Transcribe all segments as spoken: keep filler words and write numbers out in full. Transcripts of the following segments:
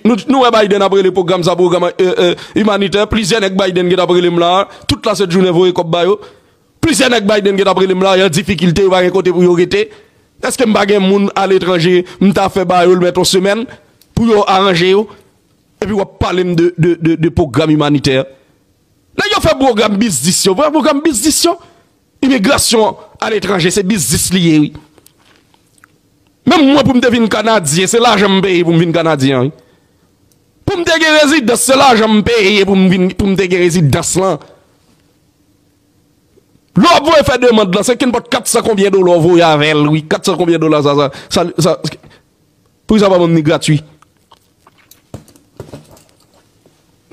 Nou, nou wè Biden ap rele pwogram sa, pwogram, e, e, imanitè. Plizyè nèg Biden gen ap rele m la. Tout la sent jounen voye kòb ba yo. Plizyè nèg Biden gen ap rele m la, y an difikilte, yo pa gen kote pou yo rete. Èske m pa gen moun aletranje, m ta fè ba yo l mèt yon semèn pou yo aranje yo? Epi w ap pale m de, de, de, de pwogram imanitè. Nèg yo fè pwogram biznis yo. Pwogram biznis yo. Imigrasyon aletranje, se biznis li ye, wi. Menm mwen, pou m te vin Kanadyen, se lajan m peye pou m vin Kanadyen an, wi. Pou m te gen rezidans, se lajan m peye pou m vin, pou m te gen rezidans lan. Lè w ap voye fè demann lan, se kenpòt kat san konbyen dola w voye avè l, wi. Kat san konbyen dola sa, sa, sa, sa, pou sa pa ban m ni gratui.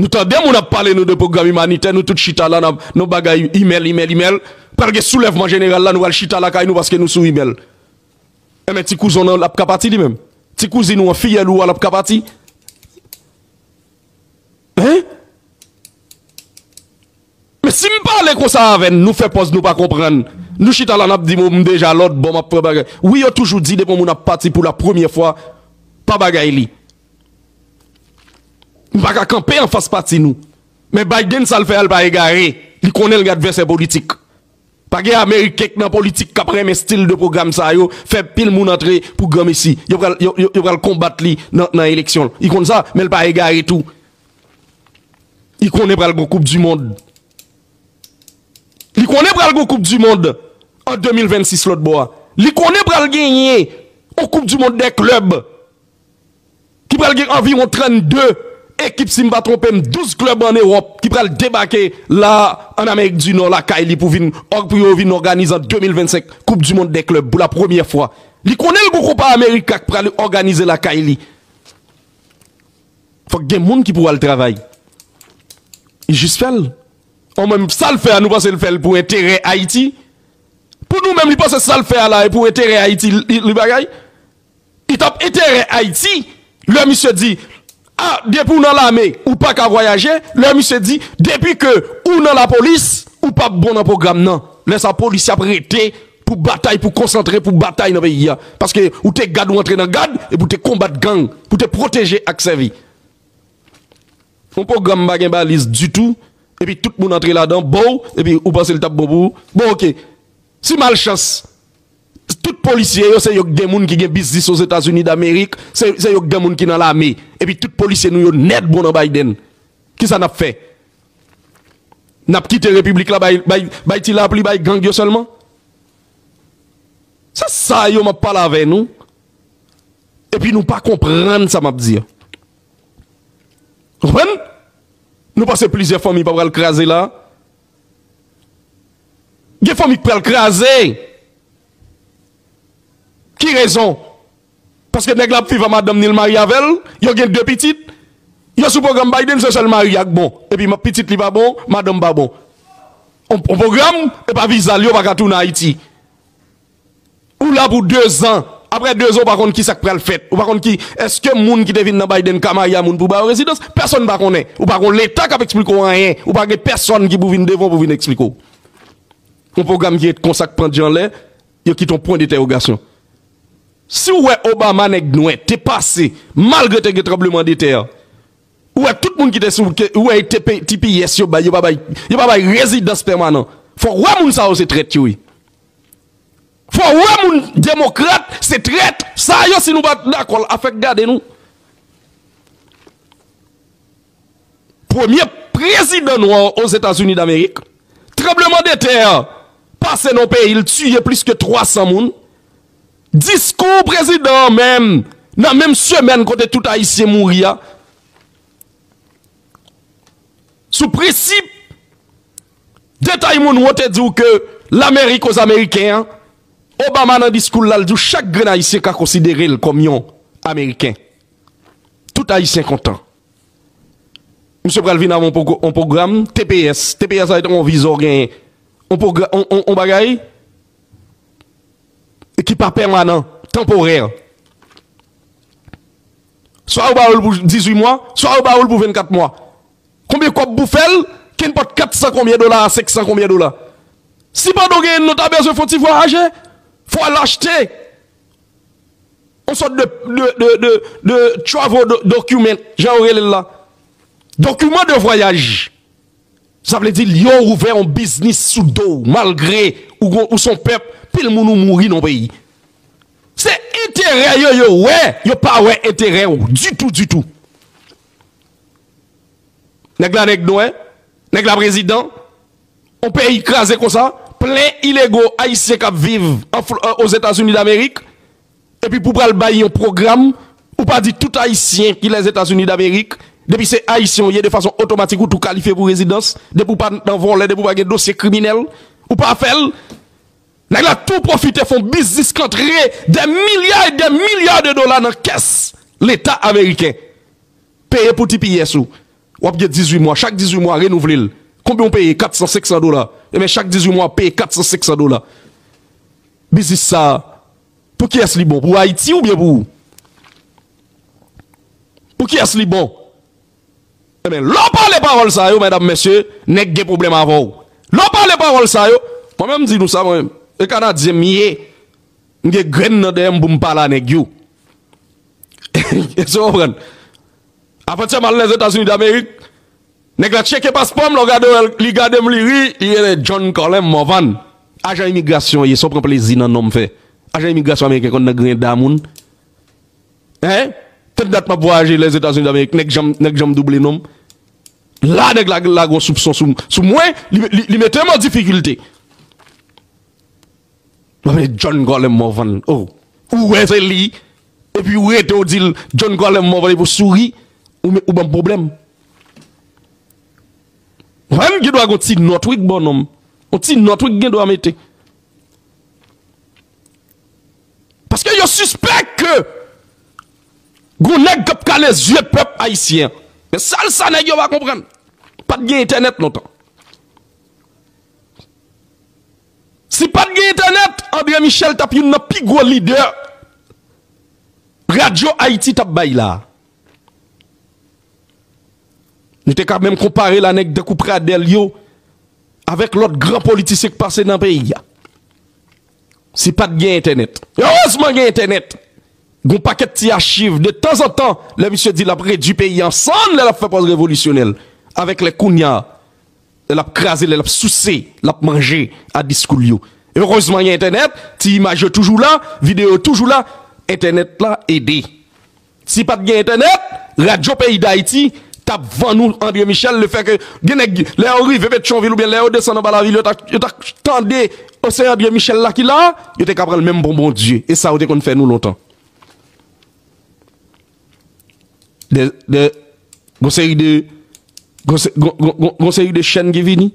Nou tande moun ap pale nou de pwogram imanitè, nou tout chita la nan, nan bagay imèl, imèl, imèl. Pral gen soulèvman jeneral la, nou pral chita lakay nou paske nou sou imèl. Enben, ti kouzen w nan, l ap ka pati li menm. Ti kouzin ou an, fiyèl ou a, l ap ka pati. Hein? Men si m pale konsa avè n, nou fè pòz nou pa konprann. Nou chita la, n ap di, "Bon, m deja lòt bò, m ap pran bagay." Wi, yo toujou di, depi yon moun ap pati pou la premyè fwa, pa bagay li. M pa ka kanpe anfas pati nou. Men Biden, sa l fè a, l pa egare. Li konnen l gen advèsè politik. Pa gen Ameriken k nan politik k ap renmen stil de pwogram sa yo, fè pil moun antre pou granmesi. Yo pral, yo, yo, yo pral konbat li nan, nan eleksyon. Li konn sa, men l pa egare tou. Li konnen pral gon koup di mond. Li konnen pral gon koup di mond an de mil vennsis lòt bò a. Li konnen pral genyen yon koup di mond dè klèb ki pral gen anviwon trannde ekip, si m pa twonpe m, douz klèb an Ewòp ki pral debake la an Amerik di Nò lakay li pou vin, pou yo vin òganize an de mil vennsenk koup di mond dè klèb pou la premyè fwa. Li konnen l gon Kopa Amerika k pral òganize lakay li. Fòk gen moun ki pou al travay. Li jis fè l. An menm, sa l fè a, nou panse l fè l pou enterè Ayiti? Pou nou menm, li panse sa l fè a la e pou enterè Ayiti, li, li bagay? Li t ap enterè Ayiti, lè misye di, a, depi w nan lame, ou pa ka vwayaje, lè misye di, depi ke ou nan lapolis, ou p ap bon nan pwogram nan. Lè sa, polis y ap rete pou batay, pou konsantre, pou batay nan peyi a. Paske ou te gad, ou antre nan gad, epi w te konbat gang, pou te pwoteje ak sèvi. Yon pwogram pa gen baliz ditou, epi tout moun antre ladan, bow, epi ou panse l t ap bon pou ou. Bon, oke. Si malchans, tout polisye yo, se yo k gen moun ki gen biznis Ozetazini Damerik, se, se yo k gen moun ki nan lame. Epi tout polisye nou yo nèt bon nan Biden. Kisa n ap fè? N ap kite repiblik la bay, bay, bay ti lapli, bay gang yo sèlman? Se sa yo m ap pale avè nou. Epi nou pa konprann sa m ap di a. Konprann? Nou panse plizyè fanmi pa pral kraze la? Gen fanmi k pral kraze. Ki rezon? Paske nèg la ap viv a madanm ni, l marye avè l, yo gen de pitit, yo sou pwogram Biden, se sèl mari a k bon. Epi ma-, pitit li pa bon, madanm pa bon. On, on pwogram, e pa viza l, yo pa ka tounen Ayiti. Ou la pou dezan. Apre dezan, ou pa konn ki sa k pral fèt. Ou pa konn ki, èske moun ki te vin nan Biden ka marye a moun pou ba yo rezidans? Pèsonn pa konnen. Ou pa gon Leta k ap eksplike w anyen. Ou pa gen pèsonn ki pou vin devan w pou vin eksplike w. Yon pwogram ki ret konsa k pandye anlè, yo kite yon pwen dentèwogasyon. Si w wè Obama, nèg nwè, te pase, malgre te gen tranbleman de tè, ou wè tout moun ki te sou, ke, ou wè te pe-, T P S yo bay, yo pa bay, yo pa bay rezidans pèmanan. Fò w wè moun sa yo se trèt yo ye. Fò w wè moun demokrat se trèt. Sa yo, si nou pa dakò, afè k gade nou. Premye prezidan nwa Ozetazini Damerik. Tranbleman de tè pase nan peyi l, tiye plis ke twa san moun. Diskou prezidan an menm, nan menm semèn kote tout Ayisyen mouri a, sou prensip detay moun wo te di w ke Lamerik oz Ameriken an, Obama nan diskou l la, l di w chak grenn Ayisyen ka konsidere l kòm yon Ameriken. Tout Ayisyen kontan. Misye pral vin avè yon pwog-, yon pwogram T P S. T P S la se yon viza w genyen. Yon pwogra-, yon, yon, yon bagay ki pa pèmanan, tanporè. Swa yo ba w l pou dizuit mwa, swa yo ba w l pou vennkat mwa. Konbyen kòb pou fè l? Kenpòt kat san konbyen dola a senk san konbyen dola. Si pandan w genyen l, nou ta bezwen fè yon ti vwayaje, fò w al achte yon sòt de, de, de, de, de travel do- document, jan yo rele l la. Dokiman de vwayaj. Sa vle di yo ouvè yon biznis sou do w, malgre ou, gon- ou se yon pèp, pil moun ou mouri nan peyi. Se enterè yo yo wè, yo pa wè enterè w ditou, ditou. Nèg la nèg nou, en? Nèg la prezidan? Yon peyi kraze konsa, plen ilego ayisyen k ap viv an Fl- an- Ozetazini Damerik, epi pou pral bay yon pwogram, ou pa di tout ayisyen ki Lèzetazini Damerik, depi se ayisyen w ye, de fason otomatik ou tou kalifye pou rezidans, depi w pa nan vòlè, depi w pa gen dosye kriminèl, ou pa fè l. Nèg la tou pwofite fè yon biznis k antre dè milya e dè milya de dola nan kès Leta ameriken. Peye pou T P S ou. W ap gen dizuit mwa. Chak dizuit mwa, renouvle l. Konbyen w peye? Kat san, senk san dola. Ebyen, chak dizuit mwa, w ap peye kat san, senk san dola. Biznis sa a, pou kiyès li bon? Pou Ayiti oubyen pou ou? Pou kiyès li bon? Ebyen, lè w pale pawòl sa yo, medam, mesye, nèg gen pwoblèm avè w. Lè w pale pawòl sa yo, mwen menm, m di nou sa, mwen menm, e Kanadyen m ye, m gen grenn nan dèyè m pou m pale a nèg yo. Èske w konprann? Avantyè m al Lèzetazini Damerik, nèg la tcheke paspò m, lè w gade w, li gade m, li ri, li rele John Colin Morvan. Ajan imigrasyon ye, sa w pran plezi nan non m fè. Ajan imigrasyon ameriken konn nan griyen da moun. Hein? Tann dat m ap vwayaje Lèzetazini Damerik, nèg janm, nèg janm double non m. La, nèg la, la gon soupson sou, sou mwen, li, li, li mete m an difikilte. Mwen, John Colin Morvan. Oh, ou wè se li, epi ou rete ou di l John Colin Morvan, epi ou souri, ou, me- ou ban m pwoblèm. Mwen, gen dwa gon ti nòt, wi, k bò non m. Yon ti nòt, wi, k gen dwa mete. Paske yo sispèk ke gon nèg k ap kale zye pèp ayisyen. Men sèl sa nèg yo pa konprann. Pa t gen entènèt lontan. Si pa t gen entènèt, André Michel t ap youn nan pi gwo lidè Radyo Ayiti t ap bay la. Nou te ka menm konpare l a nèg tankou Pradel yo avèk lòt gran politisyen k pase nan peyi a. Si pa t gen entènèt. Erezman gen entènèt. Gon pakèt ti achiv de tanzantan, lè misye di l ap redui peyi a an sann, lè l ap fè pòz revolisyonè l. Avèk lè kounye a, lè l ap kraze, lè l ap souse, l ap manje a diskou l yo. Erezman gen entènèt, ti imaj yo toujou la, videyo yo toujou la, entènèt la ede. Si pa t gen entènèt, Radyo Peyi Dayiti t ap vann ou André Michel, lefètke gen nèg, lè yo rive Petyonvil oubyen lè yo desann anba lavil, yo ta, yo ta tande, o, se André Michel la ki la, yo te ka pran l menm pou Bondye. E sa yo te konn fè nou lontan. De, de, gon seri de, gon se- gon- gon- gon- gon seri de chèn ki vini,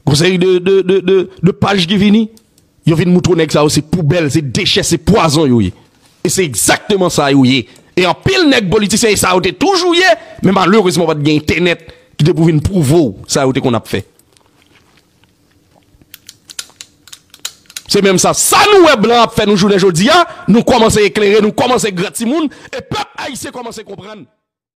gon seri de, de, de, de, de paj ki vini, yo vin moutre nèg sa yo se poubèl, se dechè, se pwazon yo ye. E se egzakteman sa yo ye. E anpil nèg politisyen, e sa yo te toujou ye, men malerezman pa t gen entènèt ki te pou vin pwouve w sa yo te konn ap fè. Se menm sa. Sa nou wè blan ap fè nou jounen jodi a, nou kòmanse eklere, nou kòmanse gran timoun, e pèp ayisyen kòmanse konprann.